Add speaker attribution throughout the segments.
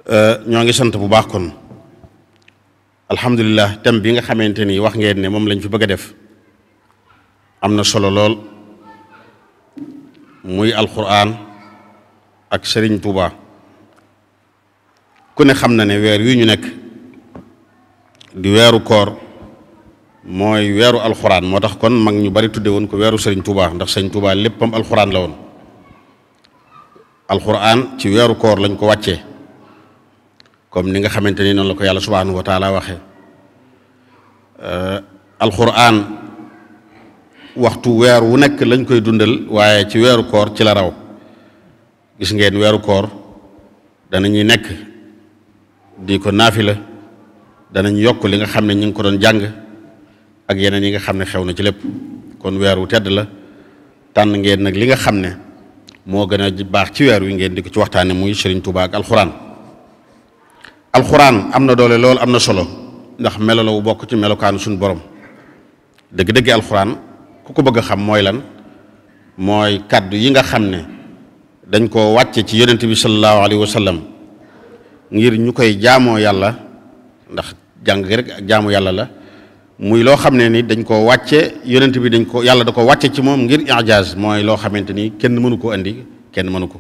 Speaker 1: ñoo ngi sant bu baax kon alhamdulilah thème bi nga xamante ni wax ngeen ne moom lañ fi bëgg a def am na solo lool muy alquran ak Serigne Touba ku ne xam na ne weer wi ñu nekk di weeru koor mooy weeru alquran moo tax kon mag ñu bari tudde woon ko weeru Serigne Touba ndax Serigne Touba léppam alquran la woon alquran ci weeru koor lañ ko wàccee comme ni nga xamante ni noonu la ko yàlla subhanahu wa taala waxee alquran waxtu weer wu nekk lañ koy dundal waaye ci weeru koor ci la raw gis ngeen weeru koor danañuy nekk di ko naafila danañ yokk li nga xam ne ñu ngi ko doon jàng ak yeneen yi nga xam ne xew na ci lépp kon weer wu tedd la tànn ngeen nag li nga xam ne moo gën a baax ci weer wi ngeen di ko ci waxtaane muy Serigne Touba ak alquran alxuraan am na doole lool am na solo ndax melo la wu bokk ci melokaanu suñu borom dëgg-dëgg alxuraan ku ko bëgg a xam mooy lan mooy kàddu yi nga xam ne dañ koo wàcce ci yonent bi sallallahu alayhi wa sallam ngir ñu koy jaamoo yàlla ndax jàng gi rek ak jaamu yàlla la muy loo xam ne ni dañ koo wàcce yonent bi dañ ko yàlla da ko wàcce ci moom ngir ijaaz mooy loo xamante ni kenn mënu ko andi kenn mënu ko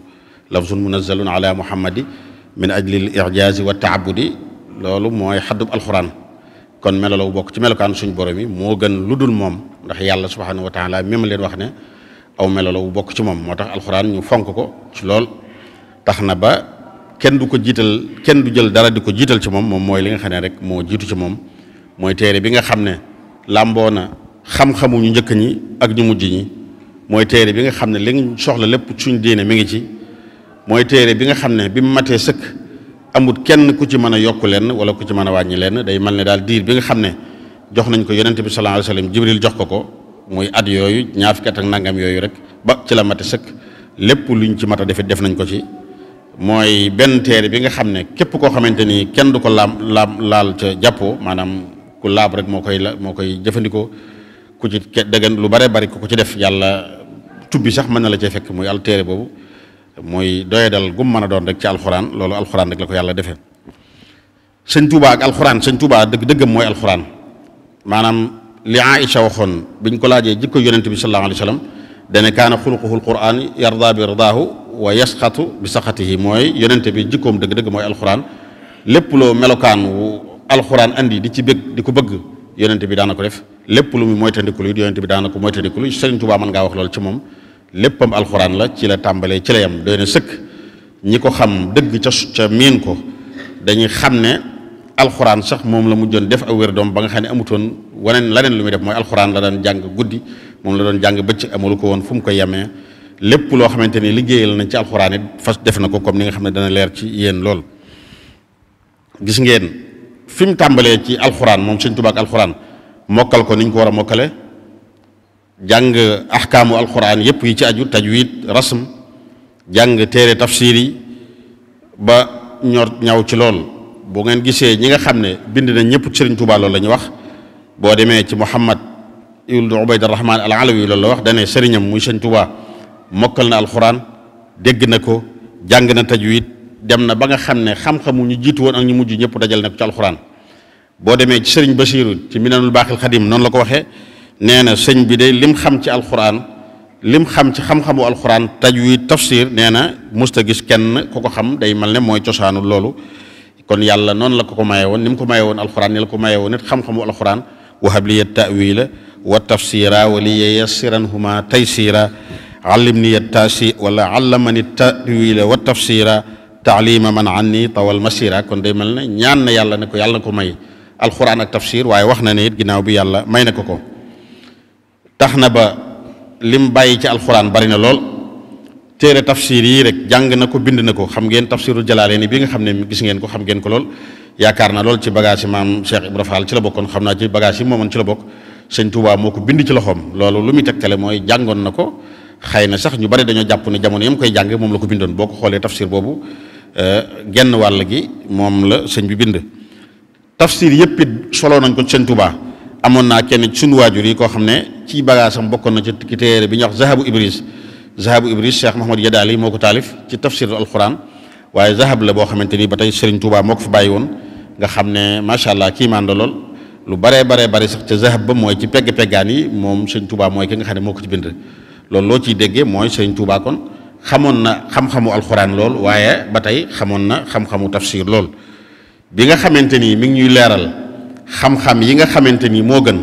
Speaker 1: lafzun munazzalun ala muhammadi min ajli al-i'jaazi wa taabudi loolu mooy xaddub alxuraan kon melo la bokk ci melokaan suñu borom yi moo gën lu dul moom ndax yàlla subhaanahu wa taala même leen wax ne aw melo la bokk ci moom moo tax alxuraan ñu fonk ko ci lool tax na ba kenn du ko jiital kenn du jël dara di ko jiital ci moom moom mooy li nga xam ne rek moo jiitu ci moom mooy téere bi nga xam ne làmboo na xam-xamu ñu njëkk ñi ak ñu mujj ñi mooy téere bi nga xam ne li nga soxla lépp suñ diine mi ngi ci mooy téere bi nga xam ne bi mu matee sëkk amut kenn ku ci mën a yokk lenn wala ku ci mën a wàññi lenn day mel ne daal diir bi nga xam ne jox nañ ko yonent bi sallallahu alayhi wasallam jibril jox ko muy at yooyu ñaar fukki at ak nangam yooyu rek ba ci la mate sëkk lépp luñ ci mat a defit def nañ ko ci mooy benn téere bi nga xam ne képp koo xamante ni kenn du ko laal ca jàppoo maanaam ku laab rek moo koy jëfandikoo ku ci dëggan lu bare bari ku ko ci def yàlla tubbi sax mën na la cay fekk muy al téere boobu mooy doyadal gum mën a doon rek ci alxuraan loolu alxuraan rek la ko yàlla defee sëñ Touba ak alxuraan sëñ Touba dëggam mooy alxuraan maanaam li Aïcha waxoon biñ ko laajee jikko yonent bi sallallahu alayhi wa sallam dane kaana xuluquhu alquran yarda bi ridaahu wa yasxatu bi saxatihi mooy yonent bi jikkoom dëgg-dëgg mooy alxuraan lépp loo melokaan wu alxuraan andi di ci bëgg di ko bëgg yonent bi daana ko def lépp lu muy moytandikulu it yonent bi daana ko moytandikulu sëñ Touba mën ngaa wax loolu ci moom léppam alxuraan la ci la tàmbalee ci la yam doy na sëkk ñi ko xam dëgg ca miin ko dañuy xam ne alxuraan sax moom la mujjoon def ak wér doom ba nga xam ne amutoon laneen lu muy def mooy alxuraan la daan jàng guddi moom la doon jàng bëccëg amulu ko woon fu mu ko yemee lépp loo xamante ni liggéeyal nañ ci alxuraan it fas def na ko comme ni nga xam ne dana leer ci yéen lool gis ngeen fi mu tàmbalee ci alxuraan moom Sëñ Tuubaa ak alxuraan mokkal ko niñ ko war a mokkale jàng ahkaamu alquran yëpp yi ci aju tajwid rasm jàng téere tafsir yi ba ñaw ci lool bu ngeen gisee ñi nga xam ne bind na ñëpp Serigne Touba loolu la ñuy wax boo demee ci Muhammad ibn Ubayd ar-Rahman al-Alawi loolu la wax dane sëriñam muy Serigne Touba mokkal na alquran dégg na ko jàng na tajwid dem na ba nga xam ne xam-xamu ñu jiitu woon ak ñu mujj ñëpp dajal na ko ci alquran boo demee ci Serigne Basiru ci Minanul Baaxil Xadim noonu la ko waxee nee na sëñ bi de lim xam ci alxuraan lim xam ci xam-xamu alxuraan tajwid tafsir nee na musta gis kenn ku ko xam day mel ne mooy cosaanu loolu kon yàlla noonu la ko maye woon ni mu ko maye woon alxuraan ni la ko maye woon nit xam-xamu alxuraan wahab liya ta'wila wa tafsira wa liya yassiranhuma taysira allimni tasi wala allamani ta'wila wa tafsira taalima man anni tawal masira kon day mel ne ñaan na yàlla ne ko yàlla na ko may alxuraan ak tafsir waaye wax na ne it ginnaaw bi yàlla may na ko tax na ba lim bàyyi ci alxuraan bari na lool téere tafsir yi rek jàng na ko bind na ko xam ngeen tafsirul Jalalayn bi nga xam ne gis ngeen ko xam ngeen ko lool yaakaar na lool ci bagage yi maam Cheikh Ibra Fall ci la bokkoon xam naa ci bagage yi moomoon ci la bokk sëñ Touba moo ko bind ci loxoom loolu lu muy tegtale mooy jàngoon na ko xëy na sax ñu bari dañoo jàpp ne jamono yam koy jàng moom la ko bindoon boo ko xoolee tafsir boobu genn wàll gi moom la sëñ bi bind tafsir yëpp it soloo nañ ko ci sëñ Touba amoon naa kenn suñu waajur yi koo xam ne ci bagaasam bokkoon na ci téere bi ñuy wax Zahabu Ibris Cheikh Mahamad Yadaali moo ko taalif ci tafsirul alquran waaye zahab la boo xamante ni ba tey Serigne Touba moo ko fi bàyyi woon nga xam ne macha allah kii maan la lool lu baree bari sax ca zahab ba mooy ci peggaan yi moom Serigne Touba mooy ki nga xam ne moo ko ci bind. loolu loo ciy déggee mooy Serigne Touba kon xamoon na xam-xamu alxuraan lool waaye ba tey xamoon na xam-xamu tafsir lool bi nga xamante ni mi ngi ñuy leeral xam-xam yi nga xamante ni moo gën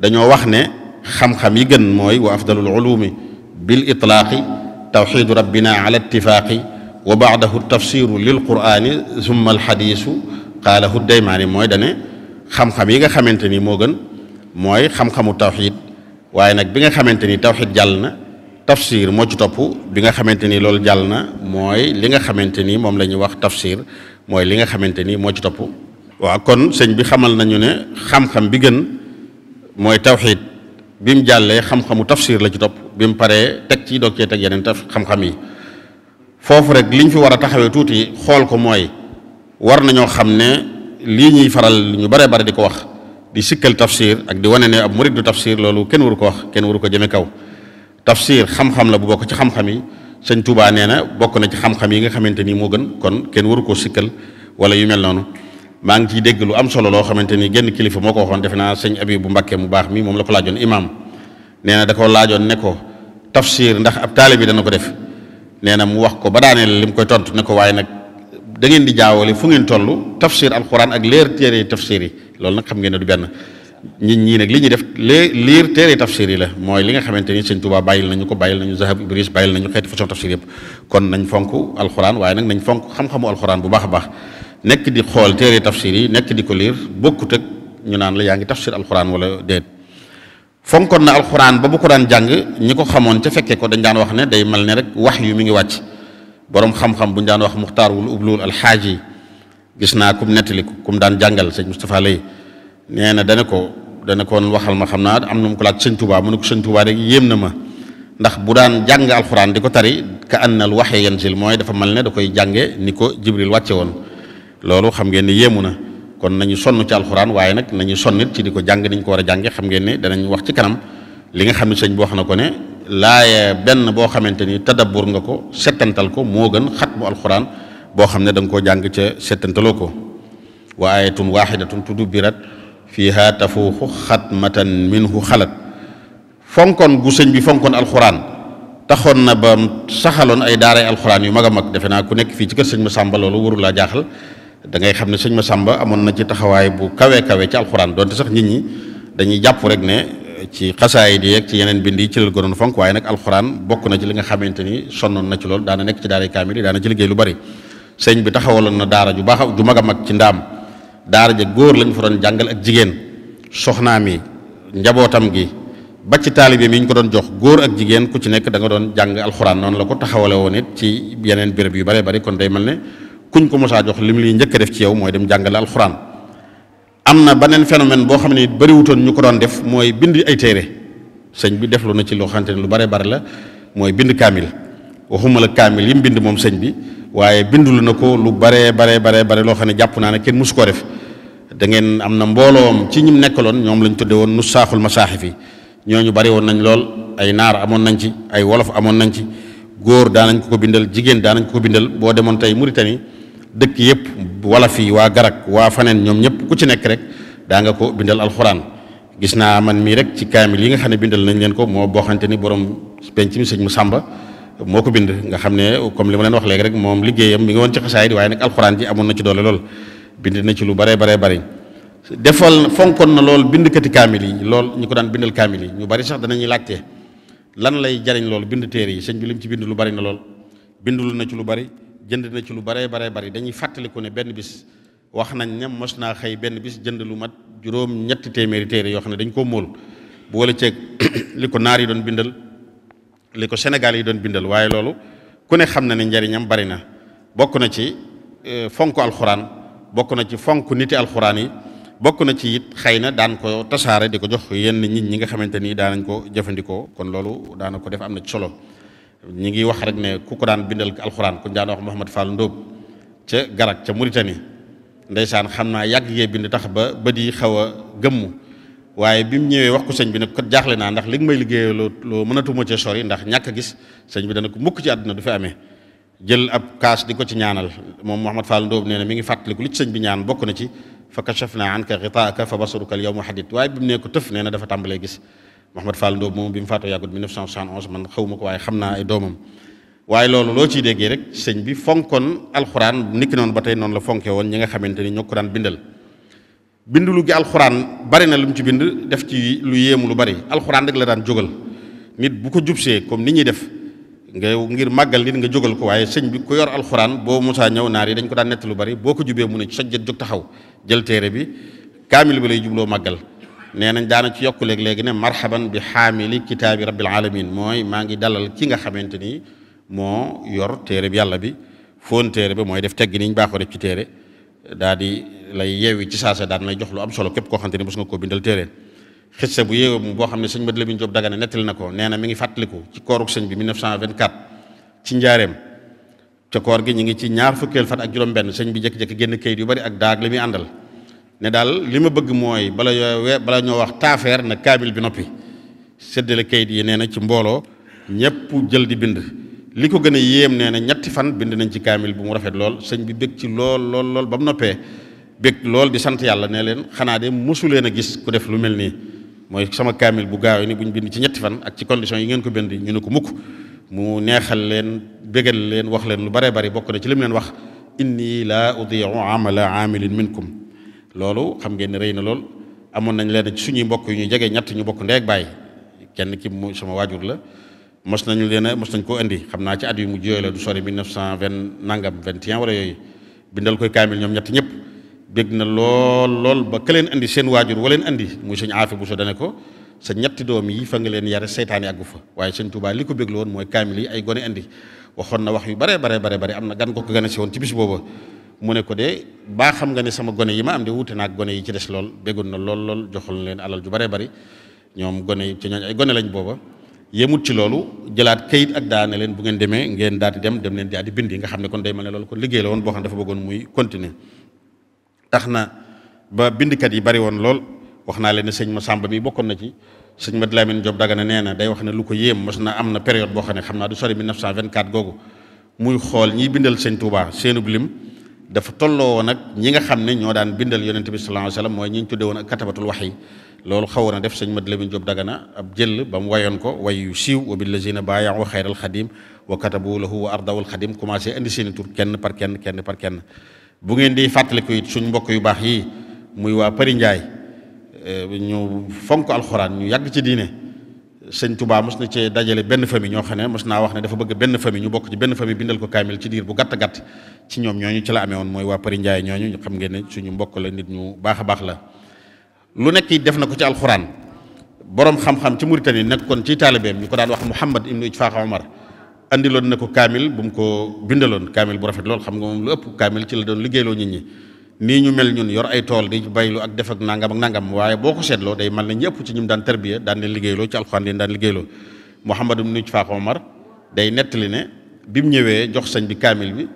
Speaker 1: dañoo wax ne xam-xam yi gën mooy wa afdalul ulumi bil itlaaqi tawxidu rabbina ala ittifaaqi wa baadahu tafsiru lil qurani summa alxadiisu qaalahu daymaani mooy dane xam-xam yi nga xamante ni moo gën mooy xam-xamu tawxid waaye nag bi nga xamante ni tawxid jàll na tafsir moo ci topp bi nga xamante ni loolu jàll na mooy li nga xamante ni moom la ñuy wax tafsir mooy li nga xamante ni moo ci topp. waaw kon sëñ bi xamal nañu ne xam-xam bi gën mooy tawxid bi mu jàllee xam-xamu tafsir la ci topp bi mu paree teg ci doog cee teg yeneen xam-xam yi foofu rek liñ fi war a taxawee tuuti xool ko mooy war nañoo xam ne lii ñuy faral ñu bare di ko wax di sikkal tafsir ak di wane ne ab murid du tafsir loolu kenn waru ko wax kenn waru ko jëme kaw. tafsir xam-xam la bu bokk ci xam-xam yi sëñ Touba nee na bokk na ci xam-xam yi nga xamante ni moo gën kon kenn waru koo sikkal wala yu mel noonu maa ngi ciy dégg lu am solo loo xamante ni genn kilifa moo ko waxoon defe naa sëñ Abibu Mbàkke mu baax mi moom la ko laajoon imaam nee na da ko laajoon ne ko tafsir ndax ab taalibe bi dana ko def nee na mu wax ko ba daaneel li mu koy tontu ne ko waaye nag da ngeen di jaawale fu ngeen toll tafsir alquran ak leer téere tafsir yi loolu nag xam ngeen ne du benn nit ñii nag li ñuy def liir téere tafsir yi la mooy li nga xamante ni sëñ Tuubaa bàyyil nañu zahab ibris bàyyil nañu xeeti façon tafsir yëpp kon nañ fonk alxuraan waaye nag nañ fonk xam-xamu alxuraan bu baax a baax nekk di xool téere tafsir yi nekk di ko liir bokkut ak ñu naan la yaa ngi tafsir alxuraan wala déet fonkoon na alxuraan ba bu ko daan jàng ñi ko xamoon ca fekkee ko dañ daan wax ne day mel ne rek wax yu mi ngi wàcc borom xam-xam bu ñu daan wax muxtaar wul ublul alxaaji gis naa kum nettali kum daan jàngal sëñ Moustapha Lay nee na dana ko waxal ma xam naa am na mu ko laaj sëñ Touba mu ne ko sëñ Touba rek yéem na ma ndax bu daan jàng alxuraan di ko tari ka annal waxee yanzil mooy dafa mel ne da koy jànge ni ko Jibril wàcce woon loolu xam ngeen ne yéemu na kon nañu sonn ci alxuraan waaye nag nañu sonnit ci di ko jàng niñ ko war a jànge xam ngeen ne danañ wax ci kanam li nga xam ne sëñ bi wax na ko ne laaye benn boo xamante ni tadabbur nga ko settantal ko moo gën xatmu alxuraan boo xam ne da nga koo jàng ca settantaloo ko wa ayatun waxidatun tudubbirat fiha tafuuxu xatmatan minhu xalat fonkoon gu sëñ bi fonkoon alxuraan taxoon na ba saxaloon ay daaray alxuraan yu mag a mag defe naa ku nekk fii ci kër sëñ Masamba loolu warul laa jaaxal da ngay xam ne sëñ Masamba amoon na ci taxawaay bu kawe ci alxuraan donte sax nit ñi dañuy jàpp rek ne ci xasaayid yi ak ci yeneen bind yi ci la gënoon fonk waaye nag alxuraan bokk na ci li nga xamante ni sonnoon na ci loolu daana nekk ci daaray kaamil yi daana ci liggéey lu bari sëñ bi taxawaloon na daara ju baax ju mag a mag ci ndaam daara ja góor lañ fa doon jàngal ak jigéen soxnaam yi njabootam gi ba ci taalibe mi ñu ko doon jox góor ak jigéen ku ci nekk da nga doon jàng alxuraan noonu la ko taxawale woon it ci yeneen béréb yu bare bari kon day mel ne kuñ ko mosaa jox lim liy njëkk a def ci yow mooy dem jàngale alxuraan am na beneen phénomène boo xam ne bariwutoon ñu ko doon def mooy bind ay téere sëñ bi deflu na ci loo xamante ne lu bare bari la mooy bind kaamil waxuma la kaamil yi mu bind moom sëñ bi waaye bindulu na ko lu bare loo xam ne jàpp naa ne kenn musu koo def da ngeen am na mbooloom ci ñim nekkaloon ñoom lañ tudde woon nu saaxul masaaxif yi ñooñu bari woon nañ lool ay naar amoon nañ ci ay wolof amoon nañ ci góor daanañ ko bindal jigéen daanañ ko bindal boo demoon tey Mauritanie dëkk yëpp wala fii waa Garak waa faneen ñoom ñëpp ku ci nekk rek daa nga ko bindal alxuraan gis naa man mii rek ci kaamil yi nga xam ne bindal nañ leen ko moo boo xamante ni borom penc mi sëñ mu Sàmba moo ko bind nga xam ne comme li ma leen wax léegi rek moom liggéeyam mi ngi woon ci xasaayid waaye nag alxuraan ji amoon na ci doole lool bind na ci lu bare bari defal fonkoon na lool bindkati kaamil yi lool ñi ko daan bindal kaamil yi ñu bari sax danañuy laajte lan lay jariñ lool bind téere yi sëñ bi lim ci bind lu bari na lool bindul na ci lu bari jënd na ci lu bare bari dañuy fàttaliku ne benn bis wax nañ ne mos naa xëy benn bis jënd lu mat juróom ñetti téeméeri téere yoo xam ne dañ koo móol bu wala ceeg li ko naar yi doon bindal li ko Sénégal yi doon bindal waaye loolu ku ne xam na ne njariñam bari na bokk na ci fonk alxuraan bokk na ci fonk niti alxuraan yi bokk na ci it xëy na daan ko tasaare di ko jox yenn nit ñi nga xamante ni daanañ ko jëfandikoo kon loolu daana ko def am na ci solo ñi ngi wax rek ne ku ko daan bindal alxuraan ku daan wax Mouhamad Fall Ndóob ca Garak ca Mauritanie ndeysaan xam naa yàgg yee bind tax ba bët yi xaw a gëmmu waaye bi mu ñëwee wax ko sëñ bi nag kat jaaxle naa ndax li nga may liggéeyee loo mënatuma cee sori ndax ñàkk a gis sëñ bi dana ko mukk ci àdduna du fi amee jël ab kaas di ko ci ñaanal moom Mouhamad Fall Ndoob nee na mi ngi fàttaliku li ci sëñ bi ñaan bokk na ci fa kashafna anka ghitaaka fa basaruka al yawma hadid waaye bi mu nee ko tëf nee na dafa tàmbalee gis Mouhamad Fall Ndoob moom bi mu faatoo yàggut 1971 man xaw ma ko waaye xam naa ay doomam waaye loolu loo ciy déggee rek sëñ bi fonkoon alxuraan niki noonu ba tey noonu la fonke woon ñi nga xamante ni ñoo ko daan bindal bindulu gi alxuraan bari na lu mu ci bind def ci lu yéemu lu bari alxuraan rek la daan jógal nit bu ko jubsee comme ni ñuy def nga ngir màggal nit nga jógal ko waaye sëñ bi ku yor alxuraan boo musaa ñëw naar yi dañ ko daan nett lu bari boo ko jubee mu ne sajjat jóg taxaw jël téere bi kaamil bi lay jubloo màggal nee nañ daana ci yokku léegi ne marhaban bi xaamili kitaabi rabbil alamin mooy maa ngi dalal ki nga xamante ni moo yor téere bi yàlla bi foon téere bi mooy def teggi niñ baaxoo def ci téere daa di lay yeewi ci saasa daan lay jox lu am solo képp koo xamante ni mos nga koo bindal téere xissa bu yéewam boo xam ne sëñ Mad Lamin Jóob Dagana nettali na ko nee na mi ngi fàttaliku ci kooruk sëñ bi 1924 ci njaareem ca koor gi ñu ngi ci ñaar fukkeel fan ak juróom-benn sëñ bi jékki-jékki génn kayit yu bari ak daag li muy àndal ne daal li ma bëgg mooy bala ñoo wax taafeer na kaamil bi noppi séddale kayit yi nee na ci mbooloo ñëpp jël di bind li ko gën a yéem nee na ñetti fan bind nañ ci kaamil bu mu rafet lool sëñ bi bég ci lool ba mu noppee bég lool di sant yàlla ne leen xanaa de mosu leen a gis ku def lu mel nii mooy sama kaamil bu gaaw ni bu ñu bind ci ñetti fan ak ci condition yi ngeen ko bind ñu ne ko mukk mu neexal leen bégal leen wax leen lu bare bari bokk na ci li mu leen wax inni laa udiu amala amilin minkum loolu xam ngeen ne rëy na lool amoon nañ leen ci suñuy mbokk yu ñu jege ñett ñu bokk ndeeg bàyyi kenn ki mu sama waajur la mos nañ koo indi xam naa ci at yu mujj yooyu la du sori 1920 nangam 21 wala yooyu bindal koy kaamil ñoom ñett ñëpp bég na lool ba ka leen indi seen waajur wa leen indi muy sëñ Aafi Buso dane ko sa ñetti doom yi fa nga leen yare seytaane àggu fa waaye sëñ Tuubaa li ko bég la woon mooy kaamil yi ay gone indi waxoon na wax yu bare am na gan ko gën a si woon ci bis booba mu ne ko de baa xam nga ne sama gone yi ma am de wuute naag gone yi ci des lool béggoon na lool joxal leen alal ju bare bari ñoom gone yi ci ñooñ ay gone lañ booba yemut ci loolu jëlaat kayit ak daane leen bu ngeen demee ngeen daal di dem leen daal di bindi nga xam ne kon day mel ne loolu kon liggéey la woon boo xam ne dafa bëggoon muy continuer tax na ba bindkat yi bari woon lool wax naa leen ne sëñ Masamba mi bokkoon na ci sëñ Mad Lamin Jóob Dagana nee na day wax ne lu ko yéem mos na am na période boo xam ne xam naa du sori 1924 googu muy xool ñiy bindal sëñ Touba seenub lim dafa tolloo woon ak ñi nga xam ne ñoo daan bindal yonente bi sallallahu alayhi wasallam mooy ñi ñu tudde woon ak katabatul wahyi loolu xawoon na def sëñ Mad Lamin Jóob Dagana ab jël ba mu wayoon ko way yu siiw wa billazina baayahu xayral xadim wa katabu lahu wa ardawul xadim commencé indi seeni tur kenn par kenn bu ngeen di fàttaliku it suñ mbokk yu baax yi muy waa Përi Njaay ñu fonk alxuraan ñu yàgg ci diine sëñ Touba mos na cee dajale benn famille ñoo xam ne mos naa wax ne dafa bëgg benn famille ñu bokk ci benn famille bindal ko kaamil ci diir bu gàtt ci ñoom ñooñu ci la amee woon mooy waa Përi Njaay ñooñu xam ngeen ne suñu mbokk la nit ñu baax a baax la lu nekk it def na ko ci alxuraan borom xam-xam ci Mauritanie nekkoon ci taalibeem ñu ko daan wax Muhammad ibnu Ijfaaqa Omar andiloon na ko kaamil bu mu ko bindaloon kaamil bu rafet lool xam nga moom lu ëpp kaamil ci la doon liggéeyloo nit ñi nii ñu mel ñun yor ay tool di baylu ak def ak nangam waaye boo ko seetloo day mel ne ñëpp ci ñum daan tarbiya daan leen liggéeyloo ci alxuraan leen daan liggéeyloo Muhammad ibnu Ijfaaqa Omar day nettali ne bi mu ñëwee jox sëñ bi kaamil bi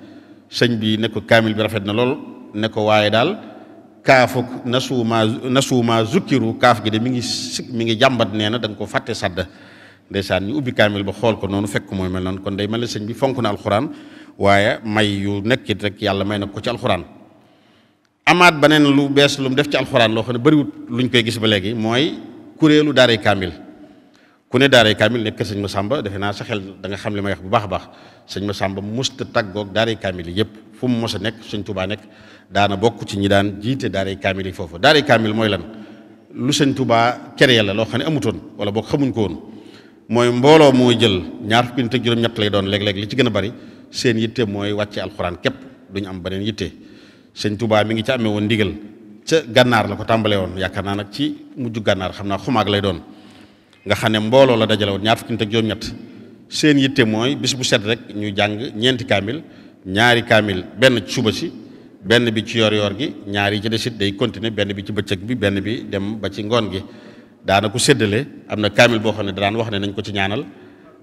Speaker 1: sëñ bi ne ko kaamil bi rafet na lool ne ko waaye daal kaafuk nasuuma zukkiru kaaf gi de mi ngi jàmbat nee na da nga ko fàtte sadda ndeysaan ñu ubbi kaamil ba xool ko noonu fekk mooy mel noonu kon day mel ne sëñ bi fonk na alxuraan waaye may yu nekkit rek yàlla may na ko ci alxuraan amaat beneen lu bees lu mu def ci alxuraan loo xam ne bëriwut luñ koy gis ba léegi mooy kuréelu daaray kaamil ku ne daaray kaamil nekk sëñ Masamba defe naa sa xel da nga xam li may wax bu baax a baax sëñ Masamba musta tàggoog daaray kaamil yi yëpp fu mu mos a nekk sëñ Touba nekk daana bokk ci ñi daan jiite daaray kaamil yi foofu daaray kaamil mooy lan lu sëñ Touba kere la loo xam ne amutoon wala boog xamuñ ko woon mooy mbooloo mooy jël ñaar fukki nit ak juróom-ñett lay doon léeg-léeg li ci gën a bari seen yitte mooy wàcce alxuraan képp duñu am beneen yitte sëñ Touba mi ngi ca amee woon ndigal ca gànnaar la ko tàmbalee woon yaakaar naa nag ci mujj gànnaar xam naa xumaag lay doon nga xam ne mbooloo la dajale woon ñaar fukki nit ak juróom-ñett seen yitte mooy bis bu set rek ñu jàng ñeenti kaamil ñaari kaamil benn ci suba si benn bi ci yor gi ñaari ci desit day continuer benn bi ci bëccëg bi benn bi dem ba ci ngoon gi daana ko séddale am na kaamil boo xam ne daan wax ne nañ ko ci ñaanal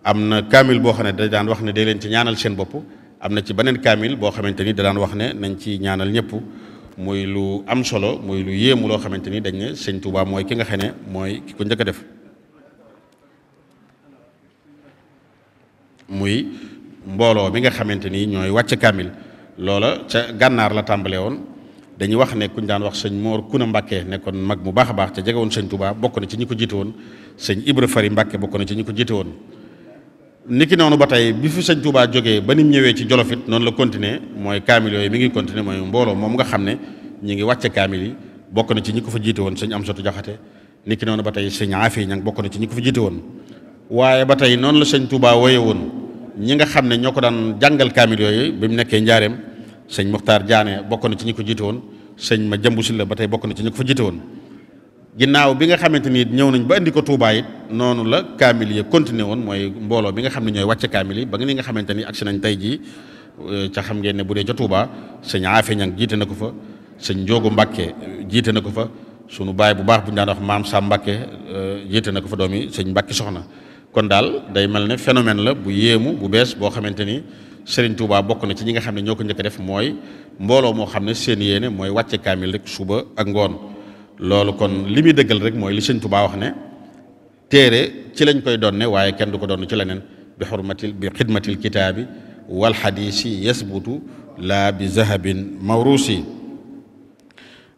Speaker 1: am na kaamil boo xam ne da daan wax ne day leen ci ñaanal seen bopp am na ci beneen kaamil boo xamante ni da daan wax ne nañ ci ñaanal ñëpp muy lu am solo muy lu yéemu loo xamante ni dañ ne sëñ Touba mooy ki nga xam ne mooy ki ko njëkk a def muy mbooloo mi nga xamante ni ñooy wàcce kaamil loola ca gànnaar la tàmbale woon. dañuy wax ne kuñ daan wax sëñ Moor Kuna Mbàkke nekkoon mag mu baax a baax ca jege woon sëñ Touba bokk na ci ñi ko jiite woon. sëñ Ibra Fari Mbàkke bokk na ci ñi ko jiite woon. niki noonu ba tey bi fi sëñ Touba jógee ba ni mu ñëwee ci Jolof it noonu la continuer mooy kaamil yooyu mi ngi continuer mooy mbooloo moom nga xam ne ñi ngi wàcce kaamil yi bokk na ci ñi ko fa jiite woon sëñ Amsatu Jaxate niki noonu ba tey sëñ Afi Ñang bokk na ci ñi ko fa jiite woon. waaye ba tey noonu la sëñ Touba woye woon ñi nga xam ne ñoo ko daan jàngal kaamil yooyu bi mu nekkee njaareem sëñ Muxtaar Jaane bokk na ci ñi ko jiite woon sëñ ma jëmbu si la ba tey bokk na ci ñi ko fa jiite woon. ginnaaw bi nga xamante ni ñëw nañ ba indi ko Touba it noonu la kaamil yi continué woon mooy mbooloo bi nga xam ne ñooy wàcce kaamil yi ba nga li nga xamante ni agsi nañ tey jii ca xam ngeen ne bu dee ca Touba sëñ Afe Ñang jiite na ko fa sëñ Njoogu Mbàkke jiite na ko fa sunu baay bu baax bu ñu daan wax maam Sam Mbàkke jiite na ko fa doomi sëñ Mbàkke Soxna. kon daal day mel ne phénomène la bu yéemu bu bees boo xamante ni Serigne Touba bokk na ci ñi nga xam ne ñoo ko njëkk a def mooy mbooloo moo xam ne seen yéene mooy wàcce kaamil rek suba ak ngoon. loolu kon li muy dëggal rek mooy li sëñ Touba wax ne téere ci lañ koy donne waaye kenn du ko donn ci leneen bi xidmatil kitaabi wal xadiisi yasbutu laa bi zahabin mawruusi.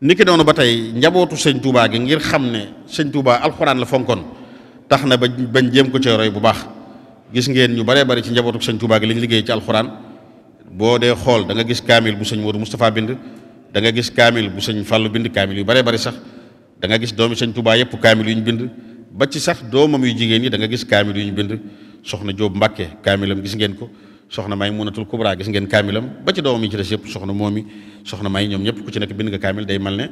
Speaker 1: niki noonu ba tey njabootu sëñ Touba gi ngir xam ne sëñ Touba alxuraan la fonkoon tax na bañ jéem ko ci roy bu baax. gis ngeen ñu baree bari ci njabootu sëñ Touba gi lañ liggéey ci alxuraan boo dee xool da nga gis kaamil bu sëñ Modou Moustapha bind da nga gis kaamil bu sëñ Fàllu bind kaamil yu baree bari sax da nga gis doomi sëñ Touba yëpp kaamil yu ñu bind ba ci sax doomam yu jigéen ñi da nga gis kaamil yu ñu bind soxna Jóob Mbàkke kaamilam gis ngeen ko soxna May Munatul Kubra gis ngeen kaamilam ba ci doomam yi ci des yëpp soxna Moomi soxna May ñoom ñëpp ku ci nekk bind nga kaamil day mel ne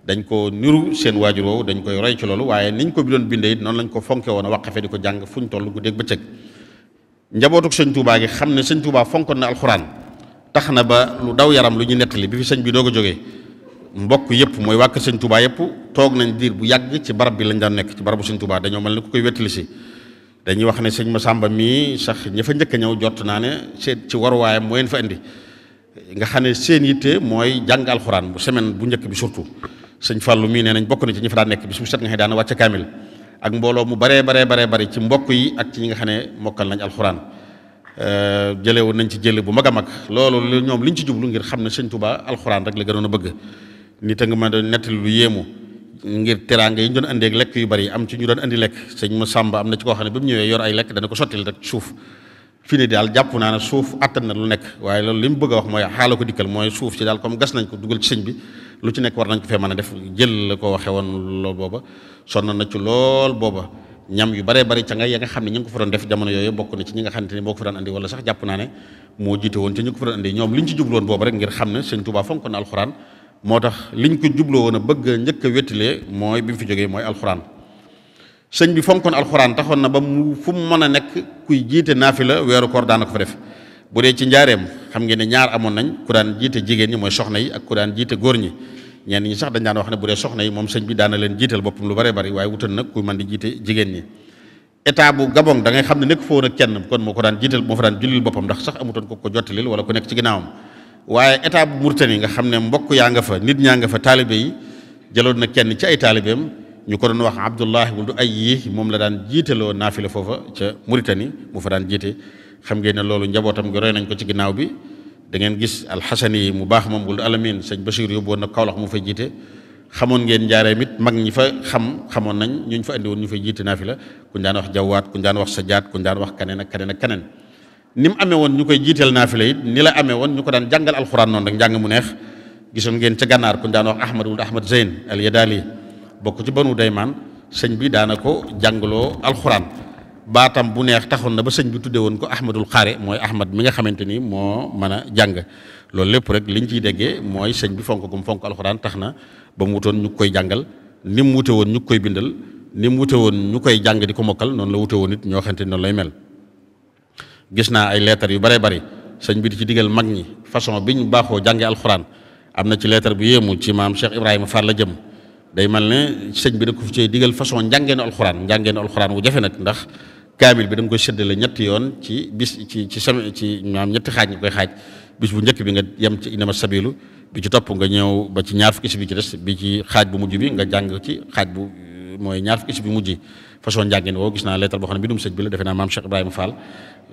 Speaker 1: dañ ko niru seen waajur woowu dañ koy roy ci loolu waaye niñ ko bi doon bindee it noonu lañ ko fonke woon a waqafe di ko jàng fuñ toll guddeeg bëccëg. njabootuk sëñ Touba gi xam ne sëñ Touba fonkoon na alxuraan tax na ba lu daw yaram lu ñu nettali bi fi sëñ bi doog a jógee mbokk yëpp mooy wàkk sëñ Touba yëpp toog nañ diir bu yàgg ci barab bi lañ daan nekk ci barabu sëñ Touba dañoo mel ni ku koy wettali si. dañuy wax ne sëñ Masamba mii sax ña fa njëkk a ñëw jot naa ne seet ci waruwaayam moo leen fa indi nga xam ne seen yitte mooy jàng alxuraan bu semaine bu njëkk bi surtout. sëñ Fàllu mii nee nañ bokk na ci ñi fa daan nekk bis bu set nga xëy daana wàcce kaamil ak mbooloo mu baree bari ci mbokk yi ak ci ñi nga xam ne mokkal nañ alxuraan jëlewoon nañ ci jële bu mag a mag loolu ñoom liñ ci jublu ngir xam ne sëñ Touba alxuraan rek la gënoon a bëgg. nit a nga ma doon nettali lu yéemu ngir teraanga yi ñu doon andi ak lekk yu bari am ci ñu doon andi lekk sëñ ma Sàmba am na ci koo xam ne ba mu ñëwee yor ay lekk dana ko sottil rek suuf fii ne daal jàpp naa ne suuf attan na lu nekk waaye loolu li mu bëgg a wax mooy xaala ko dikkal mooy suuf ci daal comme gas nañ ko dugal ci sëñ bi lu ci nekk war nañ ko fee mën a def jël la ko waxee woon loolu booba sonn na ci lool booba ñam yu baree bari ca nga ya nga xam ne ñu ngi ko fa doon def jamono yooyu bokk na ci ñi nga xamante ni moo ko fa daan andi wala sax jàpp naa ne moo jiite woon ci ñu ko fa doon andi ñoom liñ ci jubloon booba rek ngir xam ne sëñ Touba fonk na alxuraan moo tax liñ ko jubloo woon a bëgg a njëkk a wettilee mooy bi mu fi jógee mooy alxuraan sëñ bi fonkoon alxuraan taxoon na ba mu fu mu mën a nekk kuy jiite naafila weeru koor daana ko fa def bu dee ci njaareem xam ngeen ne ñaar amoon nañ ku daan jiite jigéen ñi mooy soxna yi ak ku daan jiite góor ñi ñenn ñi sax dañ daan wax ne bu dee soxna yi moom sëñ bi daana leen jiital boppam lu bare bari waaye wutal nag kuy mën di jiite jigéen ñi état bu Gabon da ngay xam ne nekk foo woon ak kenn kon moo ko daan jiital moo fa daan jullil boppam ndax sax amutoon ko jottalil wala ku nekk ci ginnaawam waaye état bu Mauritanie nga xam ne mbokk yaa nga fa nit ñaa nga fa taalibe yi jëloon na kenn ci ay taalibeem ñu ko doon wax Abdullah wuldu ay yi moom la daan jiitaloo naafila foofa ca Mauritanie mu fa daan jiite xam ngeen ne loolu njabootam gi roy nañ ko ci ginnaaw bi da ngeen gis alxasani yi mu baax moom wuldu alamin sëñ Bachir yóbbu woon na Kaolack mu fay jiite xamoon ngeen njaareem it mag ñi fa xamoon nañ ñu fa andi woon ñu fay jiite naafila kuñ daan wax jawaat kuñ daan wax sajaat kuñ daan wax kaneen ak kaneen ak kaneen ni mu amee woon ñu koy jiiteel naafila it ni la amee woon ñu ko daan jàngal alxuraan noonu rek njàng mu neex gisoon ngeen ca gànnaar kuñ daan wax Ahmad wuldu Ahmad Zeyn al Yadali bokk ci banu daymaan sëñ bi daana ko jàngaloo alxuraan baatam bu neex taxoon na ba sëñ bi tuddee woon ko ahmadul xaare mooy ahmad mi nga xamante ni moo mën a jàng loolu lépp rek liñ ciy déggee mooy sëñ bi fonk gum fonk alxuraan tax na ba mu wutoon ñu koy jàngal ni mu wute woon ñu koy bindal ni mu wute woon ñu koy jàng di ko mokkal noonu la wute woon it ñoo xamante ni noonu lay mel gis naa ay leetar yu bare bari sëñ bi di ci digal mag ñi façon bi ñu baaxoo jàngee alxuraan am na ci leetar bu yéemu ci maam Cheikh Ibrahima Fall la jëm day mel ne sëñ bi da ko fi ci digal façon njàngeenu alxuraan wu jafe nag ndax kaamil bi da nga koy séddale ñetti yoon ci bis ci maam ñetti xaaj nga koy xaaj bis bu njëkk bi nga yem ci inama sabilu bi ci topp nga ñëw ba ci ñaar fukki si bi ci des bi ci xaaj bu mujj bi nga jàng ci xaaj bu mooy ñaar fukki isib yu mujj façon njàngin woo gis naa lettre boo xam ne bindum sëñ bi la defe naa maam Cheikh Ibrahima Fall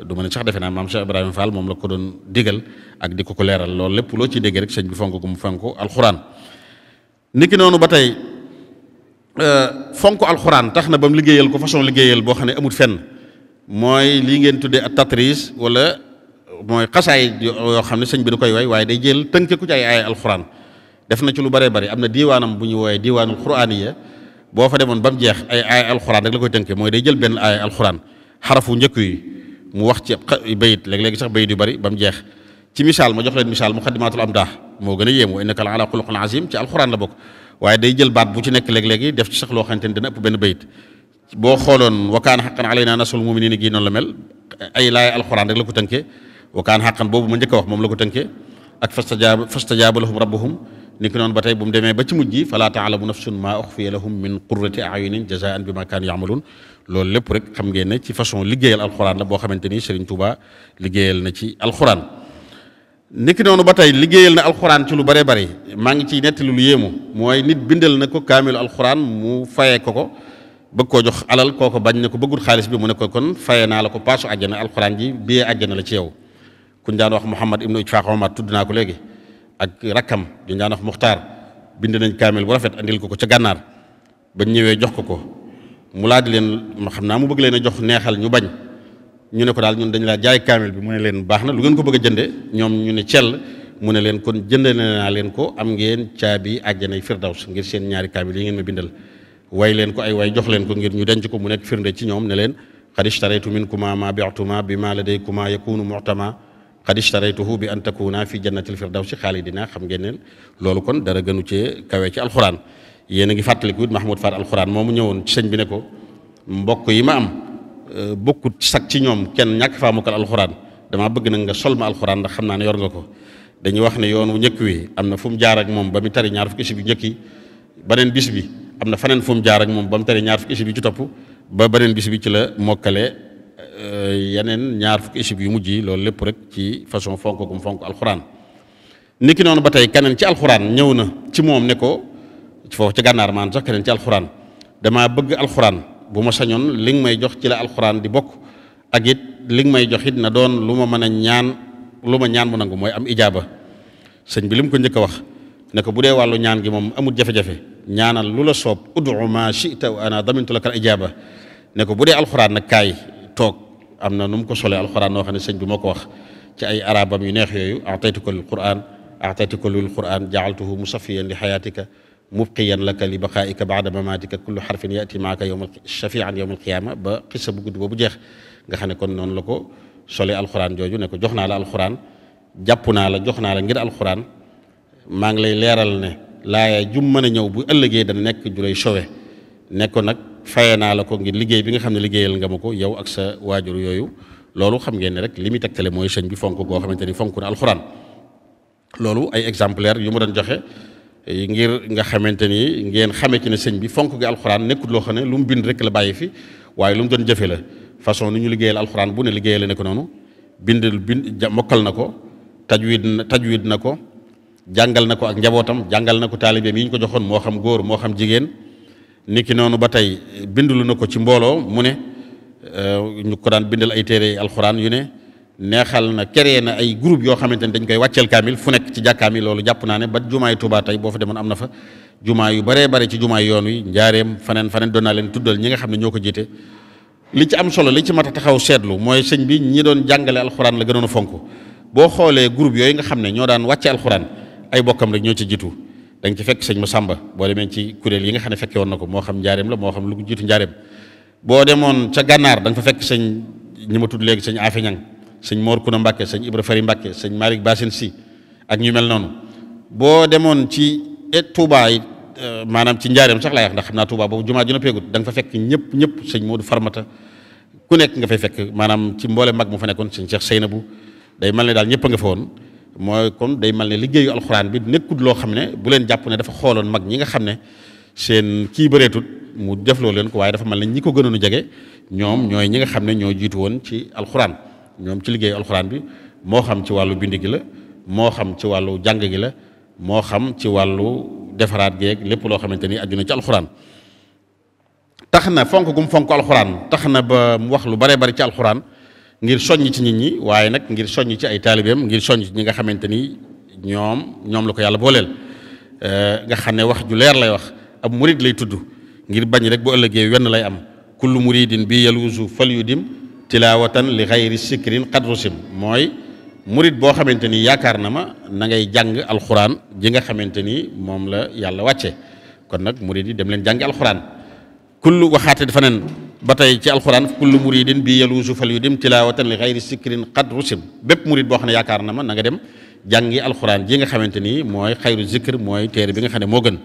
Speaker 1: du ma ne sax defe naa maam Cheikh Ibrahima Fall moom la ko doon digal ak di ko leeral loolu lépp loo ciy dégg rek sëñ bi fonk gu mu fonk alxuraan. niki noonu ba tey fonk alxuraan tax na ba mu liggéeyal ko façon liggéeyal boo xam ne amul fenn mooy lii ngeen tuddee ak tatris wala mooy xasaay yoo xam ne sëñ bi da koy way waaye day jël tënke ku ci ay alxuraan def na ci lu bëree bëri am na diiwaanam bu ñu wooyee diiwaanul quraaniya boo fa demoon ba mu jeex ay alxuraan rek la koy tënke mooy day jël benn ay alxuraan xarafu njëkk yi mu wax ci bayit léeg-léegi sax bayit yu bëri ba mu jeex ci misaal ma jox leen misaal muqaddimatul amdah moo gën a yéemu wa innaka la ala xuluqin azim ci alxuraan la bokk waaye day jël baat bu ci nekk léeg-léegi def ci sax loo xamante ni dina ëpp benn bayit boo xooloon wa kaana haqqan alaynaa nasrul mu'miniin gi noonu la mel ay laay alxuraan rek la ko tënkee wa kaana haqqan boobu ma njëkk a wax moom la ko tënkee ak fastajaaba lahum rabbuhum ni ki noonu ba tey bu mu demee ba ci mujj gi falaa ta'lamu nafsun maa uxfiya lahum min qurrati a'yunin jazaa'an bimaa kaanu ya'maluun loolu lépp rek xam ngeen ne ci façon liggéeyal alxuraan la boo xamante ni Serigne Touba liggéeyal na ci alxuraan. niki noonu ba tey liggéeyal na alxuraan ci lu bëree bëri maa ngi ciy nettali lu yéemu mooy nit bindal na ko kaamilu alxuraan mu fayee ko bëgg koo jox alal kooko bañ na ko bëggul xaalis bi mu ne ko kon fayee naa la ko paasu àjjana alxuraan ji biyee àjjana la ci yow. kuñ daan wax Muhammad ibnu Ishaq Omar tudd naa ko léegi ak rakkam ñu daan wax Muxtaar bind nañ kaamil bu rafet andil ko ca gànnaar bañ ñëwee jox ko mu laaj leen xam naa mu bëgg leen a jox neexal ñu bañ ñu ne ko daal ñun dañ laa jaay kaamil bi mu ne leen baax na lu ngeen ko bëgg a jënde ñoom ñu ne cell mu ne leen kon jënde naa leen ko am ngeen caabi àjjanay firdaws ngir seen ñaari kaamil yi ngeen ma bindal way leen ko ay way jox leen ko ngir ñu denc ko mu nekk firnde ci ñoom ne leen qad ishtaraytu minkuma ma bi'tuma bi ma ladaykuma yakunu mu'tama qad ishtaraytuhu bi an takuna fi jannatil firdawsi xaalidina xam ngeen ne loolu kon dara gënu cee kawe ci alxuraan yéen a ngi fàttaliku it Mahmoud Fall alxuraan moomu ñëwoon ci sëñ bi ne ko mbokk yi ma am bokkut sag ci ñoom kenn ñàkk faa mokkal alxuraan damaa bëgg nag nga sol ma alxuraan ndax xam naa ne yor nga ko dañuy wax ne yoonu njëkk wi am na fu mu jaar ak moom ba mu tari ñaar fukki isib yu njëkk yi beneen bis bi am na faneen fu mu jaar ak moom ba mu tari ñaar fukki isib yi ci topp ba beneen bis bi ci la mokkale yeneen ñaar fukki isib yu mujj yi loolu lépp rek ci façon fonk gum fonk alxuraan. niki noonu ba tey keneen ci alxuraan ñëw na ci moom ne ko foofu ci gànnaar maan sax keneen ci alxuraan damaa bëgg alxuraan bu ma sañoon li nga may jox ci la alxuraan di bokk ak it li nga may jox it na doon lu ma mën a ñaan lu ma ñaan mu nangu mooy am ijaaba sëñ bi li mu ko njëkk a wax ne ko bu dee wàllu ñaan gi moom amul jafe-jafe ñaanal lu la soob ud'u ma shi'ta wa ana damintu laka al ijaaba ne ko bu dee alxuraan nag kaay toog am na nu mu ko solee alxuraan noo xam ne sëñ bi moo ko wax ci ay arabam yu neex yooyu a'taytuka lil qur'an ja'altuhu musaffiyan li hayatika mubqiyan laka li baqaa'ika ba'da mamaatika kullu harfin ya'ti ma'aka shafi'an yawmal qiyaama ba xissa bu gudd boobu jeex nga xam ne kon noonu la ko solee alxuraan jooju ne ko jox naa la alxuraan jàpp naa la jox naa la ngir alxuraan maa ngi lay leeral ne laaya jum mën a ñëw bu ëllëgee dana nekk ju lay sowe ne ko nag faye naa la ko ngir liggéey bi nga xam ne liggéeyal nga ma ko yow ak sa waajur yooyu loolu xam ngeen ne rek li muy tegtale mooy sëñ bi fonk goo xamante ni fonk na alxuraan loolu ay exemplaire yu ma doon joxe ngir nga xamante ni ngeen xamee ci ne sëñ bi fonk gi alxuraan nekkul loo xam ne lu mu bind rek la bàyyi fi waaye lu mu doon jëfe la façon ni ñu liggéeyal alxuraan bu ne liggéeyal ne ko noonu bind mokkal na ko tajwid na ko jàngal na ko ak njabootam jàngal na ko taalibeem yi ñu ko joxoon moo xam góor moo xam jigéen niki noonu ba tey bindulu na ko ci mbooloo mu ne ñu ko daan bindal ay téere alxuraan yu ne neexal na créé na ay groupe yoo xamante ne dañ koy wàcceel kaamil fu nekk ci jàkkaam yi loolu jàpp naa ne ba jumaay Tuubaa tey boo fa demoon am na fa jumaa yu baree bare ci jumaay yoon wi njaareem faneen doon naa leen tuddal ñi nga xam ne ñoo ko jiite li ci am solo li ci mat a taxaw seetlu mooy sëñ bi ñi doon jàngale alxuraan la gënoon a fonk boo xoolee groupe yooyu nga xam ne ñoo daan wàcce alxuraan ay bokkam rek ñoo ci jiitu da nga ci fekk sëñ Masamba boo demee ci kuréel yi nga xam ne fekke woon na ko moo xam njaareem la moo xam lu ko jiitu njaareem boo demoon ca gànnaar da nga fa fekk sëñ ñi ma tudd léegi sëñ Afe Ñang sëñ Mor Kuna Mbàkke sëñ Ibra Fari Mbàkke sëñ Malick Basin Si ak ñu mel noonu boo demoon ci Touba yi maanaam ci njaareem sax laay wax ndax xam naa Touba boobu jumaa ju na peegut da nga fa fekk ñëpp sëñ Modou Farmata ku nekk nga fay fekk maanaam ci mboole mag mu fa nekkoon sëñ Cheikh Seynabou day mel ne daal ñëpp a nga fa woon mooy kon day mel ne liggéeyu alxuraan bi nekkul loo xam ne bu leen jàpp ne dafa xooloon mag ñi nga xam ne seen kii bëreetut mu defloo leen ko waaye dafa mel ne ñi ko gënoon a jege ñoom ñooy ñi nga xam ne ñoo jiitu woon ci alxuraan ñoom ci liggéeyu alxuraan bi moo xam ci wàllu bind gi la moo xam ci wàllu jàng gi la moo xam ci wàllu defaraat geeg lépp loo xamante ni aju na ci alxuraan tax na fonk gum fonk alxuraan tax na ba mu wax lu bare bari ci alxuraan ngir soññ ci nit ñi waaye nag ngir soññ ci ay taalibeem ngir soññ ci ñi nga xamante ni ñoom la ko yàlla booleel nga xam ne wax ju leer lay wax ab murid lay tudd ngir bañ rek bu ëllëgee wenn lay am kullu muridin bi yaluusu fal yudim tilawatan li xayri sikrin qad rusim mooy murid boo xamante ni yaakaar na ma na ngay jàng alxuraan ji nga xamante ni moom la yàlla wàcce kon nag murid yi dem leen jàngi alxuraan kullu waxaate dafa nen ba tey ci alxuraan kullu muridin bi yaluusu fal yudim tilawatan li xayri sikrin qad rusim bépp murid boo xam ne yaakaar na ma na nga dem jàngi alxuraan ji nga xamante ni mooy xayru zikr mooy téere bi nga xam ne moo gën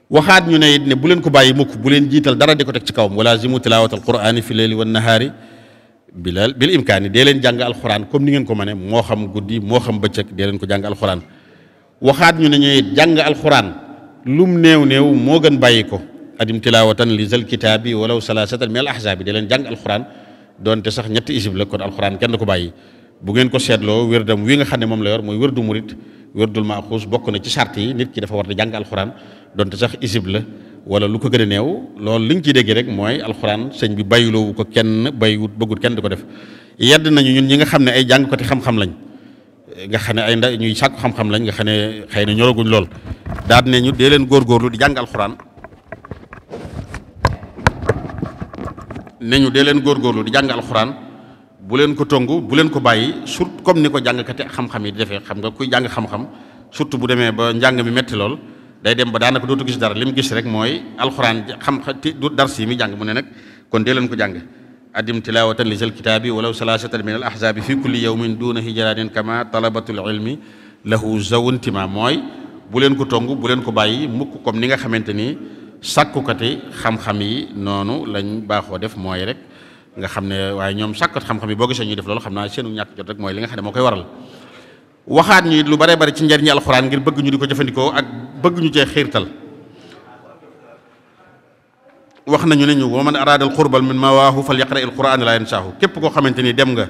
Speaker 1: waxaat ñu ne it ne bu leen ko bàyyi mukk bu leen jiital dara di ko teg ci kawam wala zimu tilawat alqurani fi leeli wan nahaari bil imkaani dee leen jàng alxuraan comme ni ngeen ko mëne moo xam guddi moo xam bëccëg dee leen ko jàng alxuraan waxaat ñu ne ñu it jàng alxuraan lum néew moo gën bàyyi ko adim tilawatan li zal kitaabi walaw salasatan min al ahzaabi dee leen jàng alxuraan doonte sax ñetti isib la kon alxuraan kenn du ko bàyyi bu ngeen ko seetloo wérdam wi nga xam ne moom la yor mooy wérdu murit wérdul maaxuus bokk na ci sart yi nit ki dafa war di jàng alxuraan donte sax isib la wala lu ko gën a néew loolu li ñu ciy déggee rek mooy alxuraan sëñ bi bàyyiloowu ko kenn bàyyiwut bëggut kenn di ko def yedd nañu ñun ñi nga xam ne ay jàngkati xam-xam lañ nga xam ne ay ñuy sàkku xam-xam lañ nga xam ne xëy na ñoraguñ lool daal ne ñu dee leen góorgóorlu di jàng alxuraan ne ñu dee leen góorgóorlu di jàng alxuraan bu leen ko tongu bu leen ko bàyyi surtout comme ni ko jàngkati xam-xam yi di defee xam nga kuy jàng xam-xam surtout bu demee ba njàng mi metti lool day dem ba daanaka dootu gis dara li mu gis rek mooy alxuraan xam du dars yi mi jàng mu ne nag kon dee leen ko jàng adim tilawatan li zal kitaabi walaw salasatan min al ahzaabi fi kulli yawmin duna hijranin kama talabatul ilmi lahu zawuntima mooy bu leen ko tongu bu leen ko bàyyi mukk comme ni nga xamante ni sàkkukati xam-xam yi noonu lañ baaxoo def mooy rek nga xam ne waaye ñoom sàkkat xam-xam yi boo gisee ñuy def loolu xam naa seenu ñàkk jot rek mooy li nga xam ne moo koy waral waxaat ñu lu bare bari ci njariñi alxuraan ngir bëgg ñu di ko jëfandikoo ak bëgg ñu cee xiirtal wax nañu ne ñu wa man araada al qurbal min mawaahu fal yaqra il quran la yansaahu képp koo xamante ni dem nga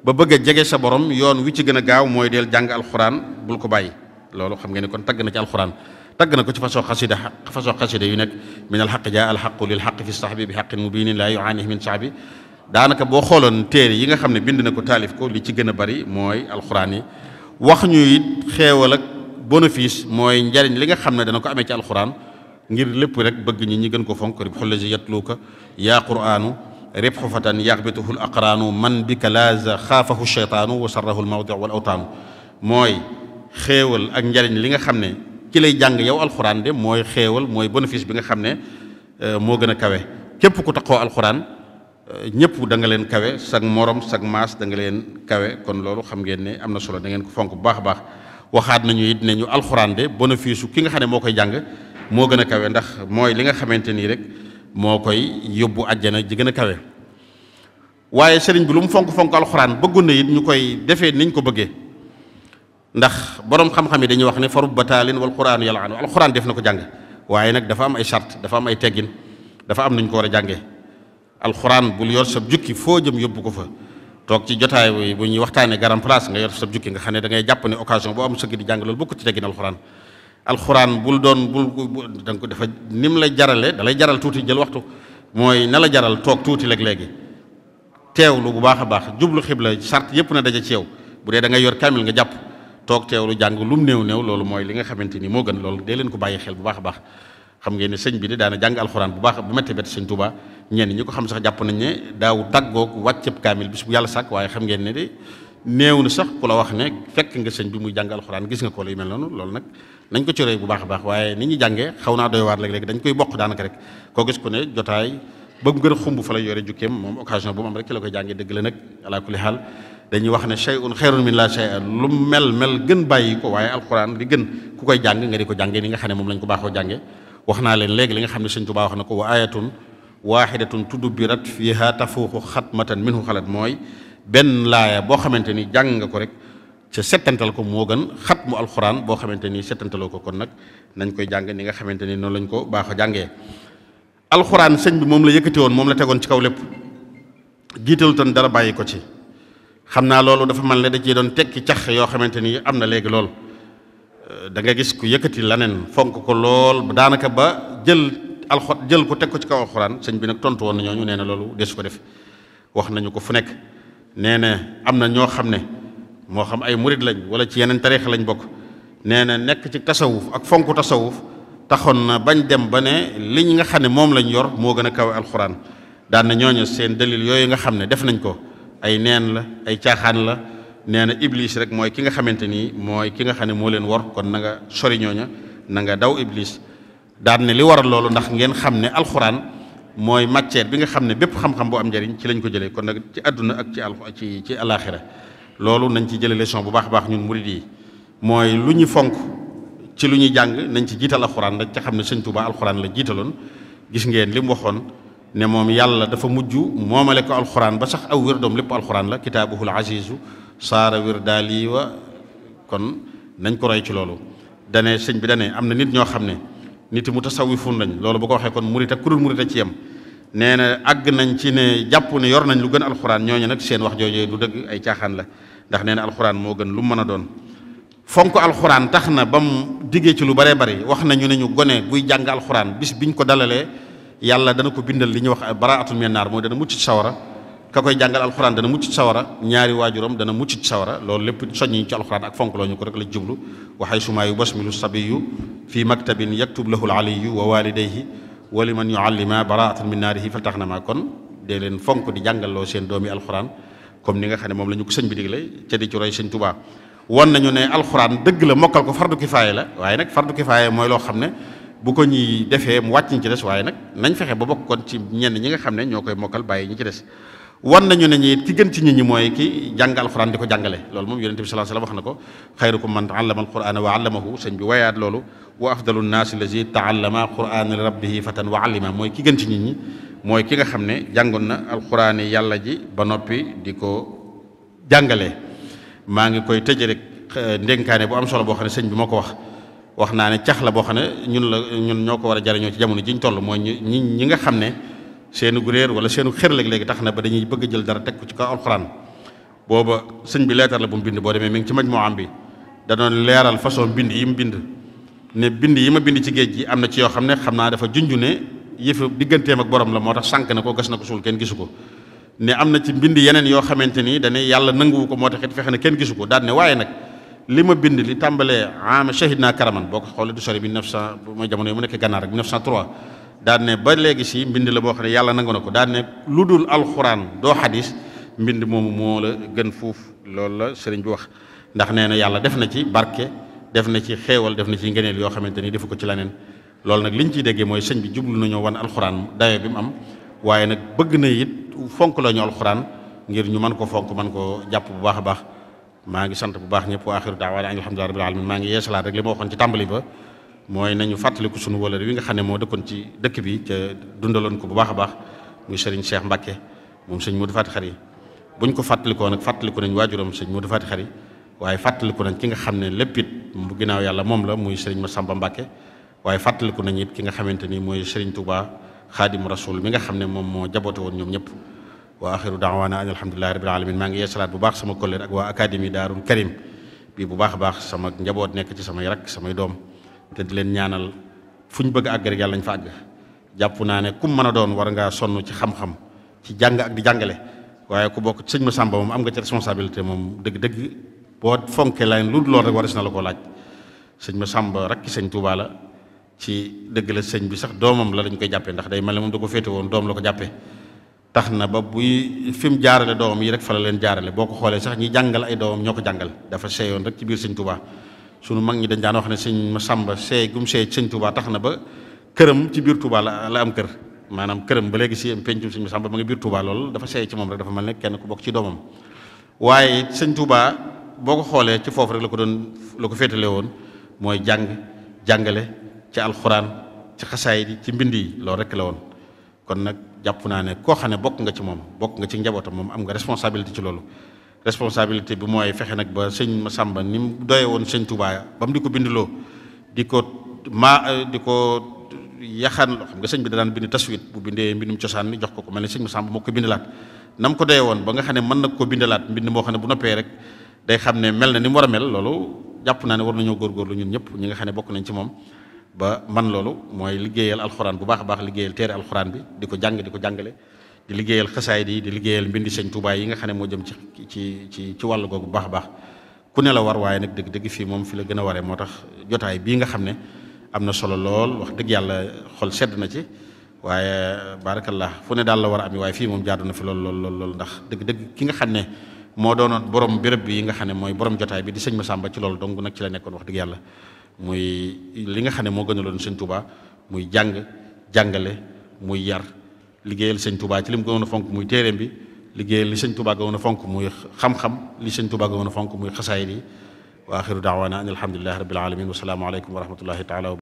Speaker 1: ba bëgg a jege sa borom yoon wi ci gën a gaaw mooy del jàng alxuraan bul ko bàyyi loolu xam ngeen ne kon tagg na ci alxuraan tagg na ko ci façon xasida yu nekk min alxaq jaa alxaqu lil xaq fi sahbi bi xaqin mubinin laa yuaanihi min sahbi daanaka boo xooloon téere yi nga xam ne bind na ko taalif ko li ci gën a bari mooy alxuraan yi wax ñu it xeewal ak bénéfice mooy njariñ li nga xam ne dana ko amee ci alxuraan ngir lépp rek bëgg ñi gën ko fonk ribxu lazi yatluuka yaa quraanu ribxu fatan yaxbituhu l aqraanu man bika laaza xaafahu sheytaanu wa sarrahu l mawdi wal awtaanu mooy xeewal ak njariñ li nga xam ne ki lay jàng yow alxuraan de mooy xeewal mooy bénéfice bi nga xam ne moo gën a kawe képp ku taxoo alxuraan ñëpp da nga leen kawe sag morom sag maas da nga leen kawe kon loolu xam ngeen ne am na solo da ngeen ko fonk bu baax a baax waxaat nañu it ne ñu alxuraan de bénéfice su ki nga xam ne moo koy jàng moo gën a kawe ndax mooy li nga xamante nii rek moo koy yóbbu àjjana ji gën a kawe waaye sëriñ bi lu mu fonk alxuraan bëggu na it ñu koy defee niñ ko bëggee ndax borom xam-xam yi dañuy wax ne farub bataalin wal quraan yàlla anu alxuraan def na ko jàng waaye nag dafa am ay charte dafa am ay teggin dafa am nañ ko war a jàngee alxuraan bul yor sa jukki foo jëm yóbbu ko fa toog ci jotaay bi bu ñuy waxtaanee garam place nga yor sa jukki nga xam ne da ngay jàpp ne occasion boo am sëgg di jàng loolu bokk ci teggin alxuraan bul doon bul da nga ko dafa ni mu lay jarale da lay jaral tuuti jël waxtu mooy na la jaral toog tuuti léeg-léegi teewlu bu baax a baax jublu xibla sart yëpp na daje ci yow bu dee da ngay yor kamil nga jàpp toog teewlu jàng lu mu néew loolu mooy li nga xamante ni moo gën loolu dee leen ko bàyyi xel bu baax a baax xam ngeen ne sëñ bi de daana jàng alxuraan bu baax bu métti bett sëñ Tuubaa ñenn ñi ko xam sax jàpp nañ ne daaw tàggoog wàcceb kaamil bis bu yàlla sàkk waaye xam ngeen ne de néew na sax ku la wax ne fekk nga sëñ bi muy jàng alxuraan gis nga ko lay mel noonu loolu nag nañ ko ci roy bu baax a baax waaye ni ñuy jàngee xaw naa doy waar léeg-léeg dañ koy bokk daanaka rek koo gis ko ne jotaay ba mu gën a xumb fa la yore jukkeem moom occasion bu mu am rek ci la koy jàngee dëgg la nag ala kulli xaal dañuy wax ne shay'un xayrun min la shay'a lu mel gën bàyyi ko waaye alxuraan li gën ku koy jàng nga di ko jàngee ni nga xam ne moom lañ ko baaxoo jàngee wax naa leen léegi li nga xam ne sëñ Tuubaa wax na ko wa ayatun waaxidatun tudubbirat fiha tafuuxu xatmatan minhu xalat mooy benn laaya boo xamante ni jàng nga ko rek ca settantal ko moo gën xat mu alxuraan boo xamante ni settantaloo ko kon nag nañ koy jàng ni nga xamante ni noonu lañ ko baaxoo jàngee alxuraan sëñ bi moom la yëkkati woon moom la tegoon ci kaw lépp jiitalu tan dara bàyyi ko ci xam naa loolu dafa mel ne da ciy doon tekki cax yoo xamante ni am na léegi lool da nga gis ku yëkkati laneen fonk ko lool daanaka ba jël jël ko teg ko ci kaw alxuraan sëñ bi nag tontu woon na ñooñu nee na loolu desu ko def wax nañu ko fu nekk nee na am na ñoo xam ne moo xam ay murid lañ wala ci yeneen tariixa lañ bokk nee na nekk ci tasawuf ak fonku tasawuf taxoon na bañ dem ba ne li nga xam ne moom lañ yor moo gën a kawe alxuraan daan na ñooñu seen dalil yooyu nga xam ne def nañ ko ay neen la ay caaxaan la nee na iblis rek mooy ki nga xamante ni mooy ki nga xam ne moo leen war kon na nga sori ñooña na nga daw iblis daan ne li waral loolu ndax ngeen xam ne alxuraan mooy matière bi nga xam ne bépp xam-xam bu am njariñ ci lañ ko jëlee kon nag ci àdduna ak ci alaaxira loolu nañ ci jëlee leçon bu baax a baax ñun murid yi mooy lu ñu fonk ci lu ñuy jàng nañ ci jiital alxuraan rek ca xam ne sëñ Tuubaa alxuraan la jiitaloon gis ngeen li mu waxoon ne moom yàlla dafa mujj moomale ko alxuraan ba sax aw wirdoom lépp alxuraan la kitaabuhul azizu saara wirdaali wa kon nañ ko roy ci loolu dane sëñ bi dane am na nit ñoo xam ne nit mu tasawifun lañ loolu bu ko waxee kon murit ak kurul murit a ci yem nee na àgg nañ ci ne jàpp ne yor nañ lu gën alxuraan ñooñu nag seen wax joojee du dëgg ay caaxaan la ndax nee na alxuraan moo gën lu mu mën a doon fonk alxuraan tax na ba mu diggee ci lu baree bari wax nañu ne ñu gone buy jàng alxuraan bis biñ ko dalalee yàlla dana ko bindal li ñuy wax baraatul min naar mooy dana mucc ci sawara ka koy jàngal alxuraan dana mucc ci sawara ñaari waajuram dana mucc ci sawara loolu lépp soññi ci alxuraan ak fonk loo ñu ko rek la jublu waxay suma yu basmilu sabiyu fi maktabin yaktub lahu aliyu wa walidayhi wa liman yuallima baraatul min naarihi fal tax na ma kon dee leen fonk di jàngalloo seen doomi alxuraan comme ni nga xam ne moom la ñu ko sëñ bi digle ca di ci roy sëñ Tuubaa won nañu ne alxuraan dëgg la mokkal ko fardu kifaaya la waaye nag fardu kifaaya mooy loo xam ne bu ko ñuy defee mu wàcc ñi ci des waaye nag nañ fexe ba bokk kon ci ñenn ñi nga xam ne ñoo koy mokkal bàyyi ñi ci des wan nañu ne ñi ki gën ci nit ñi mooy ki jàng alxuraan di ko jàngale loolu moom yonent bi sallallahu alayhi wasallam wax na ko xayrukum man allama alqur'ana wa allamahu sëñ bi wayaat loolu wa afdalu nnaasi allazi taallama qur'ana li rabbihi fatan wa allima mooy ki gën ci nit ñi mooy ki nga xam ne jàngoon na alxuraan yi yàlla ji ba noppi di ko jàngale maa ngi koy tëje rek ndénkaane bu am solo boo xam ne sëñ bi moo ko wax naa ne cax la boo xam ne ñun ñoo ko war a jariñoo ci jamono jiñ toll mooy ñi nga xam ne seenu réer wala seenu xër léegi tax na ba dañuy bëgg a jël dara teg ko ci kaw alxuraan booba sëñ bi leetar la bu mu bind boo demee mi ngi ci maj moo am bi da doon leeral façon bind yi mu bind ne bind yi ma bind ci géej gi am na ci yoo xam ne xam naa dafa junju ne yëfu digganteem ak borom la moo tax sànk na ko gas na ko suul kenn gisu ko ne am na ci bind yeneen yoo xamante ni dane yàlla nanguwu ko moo tax it fexe na kenn gisu ko daal ne waaye nag li ma bind li tàmbalee ama shahid naa karaman boo ko xoolee du sori 1900 mooy jamono yi mu nekk gànnaar rek 1903 daan ne ba léegi si mbind la boo xam ne yàlla nangu na ko daan ne lu dul alxuraan doo xadis mbind moomu moo la gën fuuf loolu la sëriñ bi wax ndax nee na yàlla def na ci barke def na ci xéewal def na ci ngëneel yoo xamante ni defu ko ci leneen loolu nag liñ ciy déggee mooy sëñ bi jublu nañoo wan alxuraan dayo bi mu am waaye nag bëgg na it fonk la ñu alxuraan ngir ñu mën ko fonk mën ko jàpp bu baax a baax maa ngi sant bu baax ñëpp wa axiru daawaana alhamdulillahi rabbil alamin maa ngi yeesalaat rek li ma waxoon ci tàmbali ba mooy nañu fàttaliku sunu wëlër wi nga xam ne moo dëkkoon ci dëkk bi ca dundaloon ko bu baax a baax muy sëriñ Cheikh Mbacke moom sëñ Modou Fati Xari buñ ko fàttalikoo nag fàttaliku nañ waajuram sëñ Modou Fati Xari waaye fàttaliku nañ ki nga xam ne lépp it bu ginnaaw yàlla moom la muy sëriñ Massamba Mbacke waaye fàttaliku nañ it ki nga xamante ni mooy sëriñ Touba Xaadimu Rasul mi nga xam ne moom moo jaboote woon ñoom ñëpp wa axiru daawaana an alhamdulillahi rabbil alamin maa ngi yeesalaat bu baax sama collègue ak waa académie Daarul Karim bii bu baax a baax sama njaboot nekk ci samay rak samay doom te di leen ñaanal fu ñu bëgg a àgg rek yàlla nañ fa àgg jàpp naa ne kum mën a doon war ngaa sonn ci xam-xam ci jàng ak di jàngale waaye ku bokk sëñ Massamba moom am nga ci responsabilité moom dëgg-dëgg boo fonkee la lu lool rek waris na la koo laaj sëñ Massamba rakki sëñ Touba la ci dëgg la sëñ bi sax doomam la dañ koy jàppee ndax day mel ne moom da ko féete woon doom la ko jàppee tax na ba buy fi mu jaarale doomam yi rek fa la leen jaarale boo ko xoolee sax ñi jàngal ay doomam ñoo ko jàngal dafa seeyoon rek ci biir sëñ Touba sunu mag ñi dañ daan wax ne sëñ Massamba seey gum seey sëñ Touba tax na ba këram ci biir Touba la am kër maanaam këram ba léegi si pencum sëñ Massamba ma ngi biir Touba loolu dafa seey ci moom rek dafa mel ne kenn ku bokk ci doomam waaye sëñ Touba boo ko xoolee ci foofu rek la ko féetale woon mooy jàngale ci alxuraan ci xasaay di ci mbind yi loolu rek la woon kon nag jàpp naa ne koo xam ne bokk nga ci moom bokk nga ci njabootam moom am nga responsabilité ci loolu responsabilité bi mooy fexe nag ba sëñ Massamba ni mu doye woon sëñ Touba ba mu di ko bindloo di ko yaxaan xam nga sëñ bi da daan bind taswit bu bindee mbindum cosaan ni jox ko mel ne sëñ Massamba moo ko bindalaat na mu ko doye woon ba nga xam ne mën na ko bindalaat mbind moo xam ne bu noppee rek day xam ne mel na ni mu war a mel loolu jàpp naa ne war nañoo góorgóorlu ñun ñëpp ñi nga xam ne bokk nañ ci moom ba man loolu mooy liggéeyal alxuraan bu baax a baax liggéeyal téere alxuraan bi di ko jàng di ko jàngale di liggéeyal xasaayid yi di liggéeyal mbindi sëñ Tuubaa yi nga xam ne moo jëm ci wàll googu bu baax a baax ku ne la war waaye nag dëgg fii moom fi la gën a waree moo tax jotaay bii nga xam ne am na solo lool wax dëgg yàlla xol sedd na ci waaye barakallah fu ne daal la war a ami waaye fii moom jaadu na fi lool ndax dëgg ki nga xam ne moo doonoon borom béréb bi yi nga xam ne mooy borom jotaay bi di sëñ Massamba ci loolu donc nag ci la nekkoon wax dëgg yàlla muy li nga xam ne moo gënaloon sëñ Touba muy jàngale muy yar liggéeyal sëñ Touba ci li mu gënoon a fonk muy téeréem bi liggéeyal li sëñ Touba gënoon a fonk muy xam-xam li sëñ Touba gënoon a fonk muy xasaayid yi wa axiru daawaana an alhamdulillahi rabbil alamin wa salaamu aleykum wa rahmatullahi taala